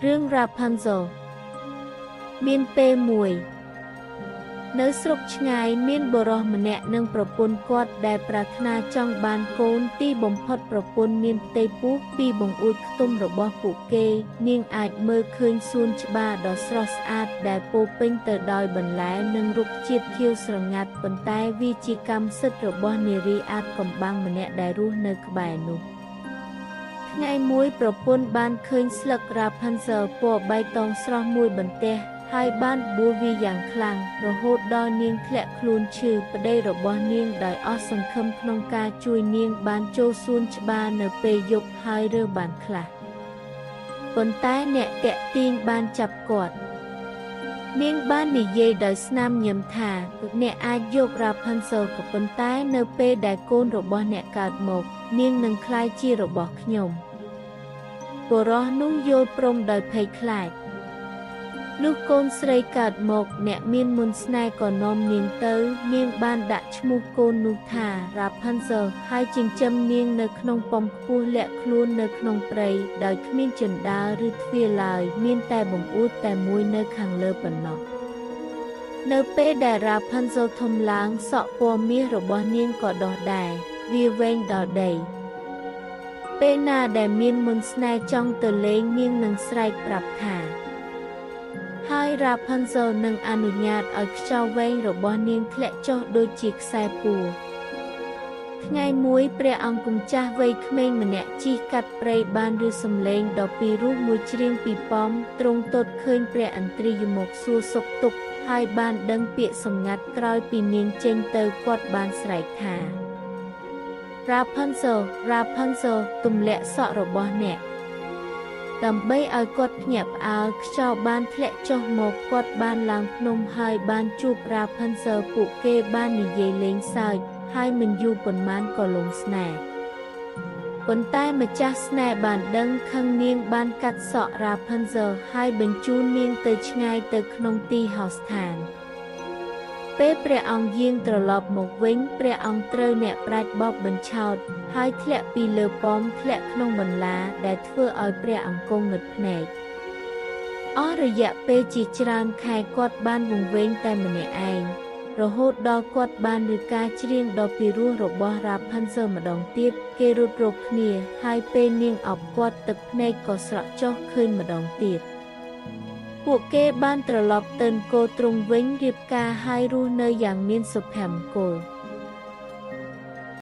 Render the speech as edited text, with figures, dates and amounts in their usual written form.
រឿង Rapunzel មានពេលមួយ នៅស្រុកឆ្ងាយមានបុរសម្នាក់និងប្រពន្ធគាត់ដែលប្រាថ្នាចង់បានកូនទីបំផុតប្រពន្ធមានផ្ទៃពោះពីបង្អួចខ្ទុំរបស់ពួកគេនាងអាចមើលឃើញសួនច្បារដ៏ស្រស់ស្អាតដែលពោរពេញទៅដោយបន្លែនិងរុក្ខជាតិខៀវស្រងាត់ប៉ុន្តែវាជាកម្មសិទ្ធិរបស់នារីអាថ៌កំបាំងម្នាក់ដែលរស់នៅក្បែរនោះថ្ងៃមួយប្រពន្ធបានឃើញស្លឹក Rapunzel ពណ៌បៃតងស្រស់មួយបន្ទះហើយបានបួសវាយ៉ាងខ្លាំងរហូតដល់នាងធ្លាក់ខ្លួនឈឺប្តីរបស់នាងដោយអស់សង្ឃឹមក្នុងការជួយនាងបានចូលសួនច្បារនៅពេលយប់ហើយរើសបានខ្លះប៉ុន្តែអ្នកទាក់ទាញបានចាប់គាត់នាងបាននិយាយដោយស្នាមញញឹមថាអ្នកអាចយក Rapunzel ក៏ប៉ុន្តែនៅពេលដែលកូនរបស់អ្នកកើតមកនាងនឹងក្លាយជារបស់ខ្ញុំបុរសនោះយល់ព្រមដោយភ័យខ្លាចលុះកូនស្រីកើតមកអ្នកមានមន្តស្នេហ៍ក៏នាំនាងទៅនាងបានដាក់ឈ្មោះកូននោះថា Rapunzel ហើយចិញ្ចឹមនាងនៅក្នុងប៉មខ្ពស់លាក់ខ្លួននៅក្នុងព្រៃដោយគ្មានជណ្ដើរឬទ្វារឡើយមានតែបង្អួចតែមួយនៅខាងលើប៉ុណ្ណោះនៅពេលដែល Rapunzel ធំឡើងសក់ពណ៌មាសរបស់នាងក៏ដុះដែរវាវែងដល់ដីពេលណាដែលមានមន្តស្នេហ៍ចង់ទៅលេងនាងនឹងស្រែកប្រាប់ថាហើយ Rapunzel នឹងអនុញ្ញាតឲ្យខ្យល់វែងរបស់នាងធ្លាក់ចុះដូចជាខ្សែពួរថ្ងៃមួយព្រះអង្គម្ចាស់វ័យក្មេងម្នាក់ជិះកាត់ព្រៃបានឮសំឡេងដ៏ពីរោះមួយច្រៀងពីប៉មទ្រង់ទតឃើញព្រះឥន្ទ្រិយមកសួរសុខទុក្ខហើយបានដឹងពាក្យសម្ងាត់ក្រោយពីនាងចេញទៅគាត់បានស្រែកថា Rapunzel Rapunzel ទម្លាក់សក់របស់អ្នកដើម្បីឲ្យគាត់ភ្ញាក់ផ្អើលខ្យល់បានធ្លាក់ចុះមកគាត់បានឡើងភ្នំហើយបានជួប Rapunzel ពួកគេបាននិយាយលេងសើចហើយមិនយូរប៉ុន្មានក៏លង់ស្នេហ៍ប៉ុន្តែម្ចាស់ស្នេហ៍បានដឹងខឹងនាងបានកាត់សក់ Rapunzel ហើយបញ្ជូននាងទៅឆ្ងាយទៅក្នុងទីហោស្ថានពេលព្រះអង្គយាងត្រឡប់មកវិញព្រះអង្គត្រូវអ្នកប្រាជ្ញបោកបញ្ឆោតហើយធ្លាក់ពីលើប៉មធ្លាក់ក្នុងបន្លាដែលធ្វើឲ្យព្រះអង្គងឹតភ្នែកអស់រយៈពេលជាច្រើនខែគាត់បានវង្វេងតែម្នាក់ឯងរហូតដល់គាត់បានឮការច្រៀងដ៏ពីរោះរបស់ Rapunzel ម្ដងទៀតគេរត់រកគ្នាហើយពេលនាងអបគាត់ទឹកភ្នែកក៏ស្រក់ចុះឃើញម្ដងទៀតពួកគេបានត្រឡប់ទៅនគរទ្រង់វិញរៀបការហើយរស់នៅយ៉ាងមានសុភមង្គល។